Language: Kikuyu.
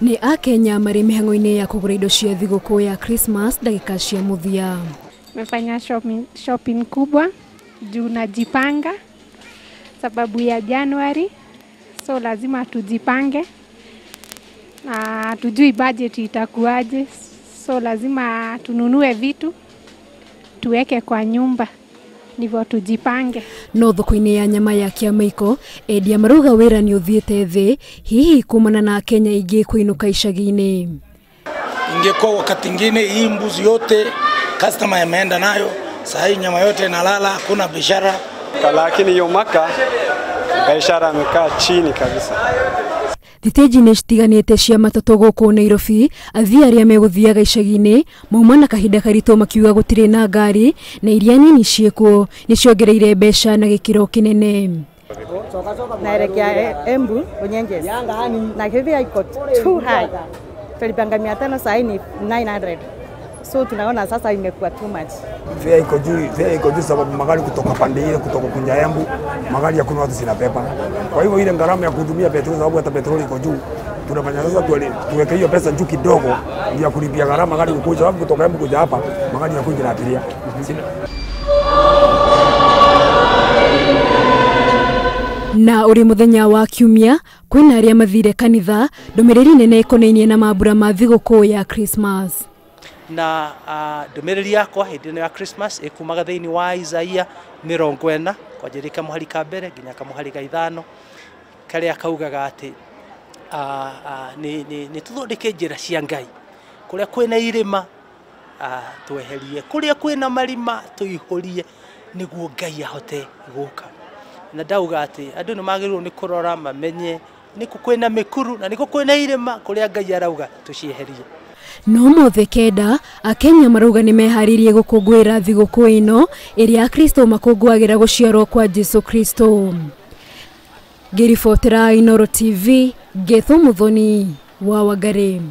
Nĩ Akenya marĩ mĩhang'o-inĩ ya kũgũra indo cia thigũkũ ya Christmas ndagĩka cia mũthia. Nimefanya shopping kubwa juu najipanga sababu ya January, so lazima tujipange na tujui budget itakuwaje, so lazima tununue vitu tuweke kwa nyumba ndivyo tujipange. No thoko-inĩ ya nyama ya Kĩamaiko, endia marauga wĩra nĩ ũthiĩte thĩ, hihi kumana na Akenya aingĩ kũinũka icagi-inĩ. Ingekuwa wakati ingine hii mbuzi yote customer ameenda nayo, saa hii nyama yote inalala, hakuna biashara. Lakini hiyo mwaka biashara imekaa chini kabisa. Thitĩnji-inĩ citiganĩte cia matatũ gũkũ Nairobi, athii arĩa megũthiaga icagi-inĩ mauma na kahinda karitũ makiuga gũtirĩ na ngari na iria nini ciĩkuo nĩciongereire mbeca na gĩkĩro kĩnene. Naelekea Embu Runyenjes na hivi iko too high, tulipanga 500 saa hii ni 900, so tunaona sasa imekuwa too much. Fare iko juu, fare iko juu sababu magari kutoka pande ile kutoka kunja Embu, magari hakuna watu zinabeba. Kwa hivyo ile gharama ya kutumia petroli, sababu hata petroli iko juu, tunafanya sasa tuweke hiyo pesa juu kidogo ndio ya kulipia gharama gari kukuja, sababu kutoka Embu kuja hapa magari yanakuja na abiria. Na uri muthenya wa kiumia kwina aria mathire kanitha ndumiriri nene ikonainie na mambura ma thigũkũ ya Christmas. Na ndũmĩrĩri yakwa hĩndĩ ĩno ya Christmas ĩkumaga thĩinĩ wa Isaia 40 kwanjĩrĩria kamũhari ka mbere nginya kamũhari ga 5 karĩa kaugaga atĩ nĩ tũthondeke njĩra cia Ngai, kũrĩa kwĩna irĩma tweherie, kũrĩa kwĩna marima tũihũrie nĩguo Ngai ahote gũka. Na ndauga atĩ andũ nĩ magĩrĩirwo nĩ kũrora mamenye nĩkũ kwĩna mĩkuru na nĩkũ kwĩna irĩma kũrĩa Ngai arauga tũcieherie. No mothe kenda Akenya marauga nĩ meharĩirie gũkũngũĩra thigũkũ ĩno ĩrĩa Akristo makũngũagĩra gũciarwo kwa Jesu Kristo. Ngĩribotera Inooro TV, Gethu Muthoni wa Wangari.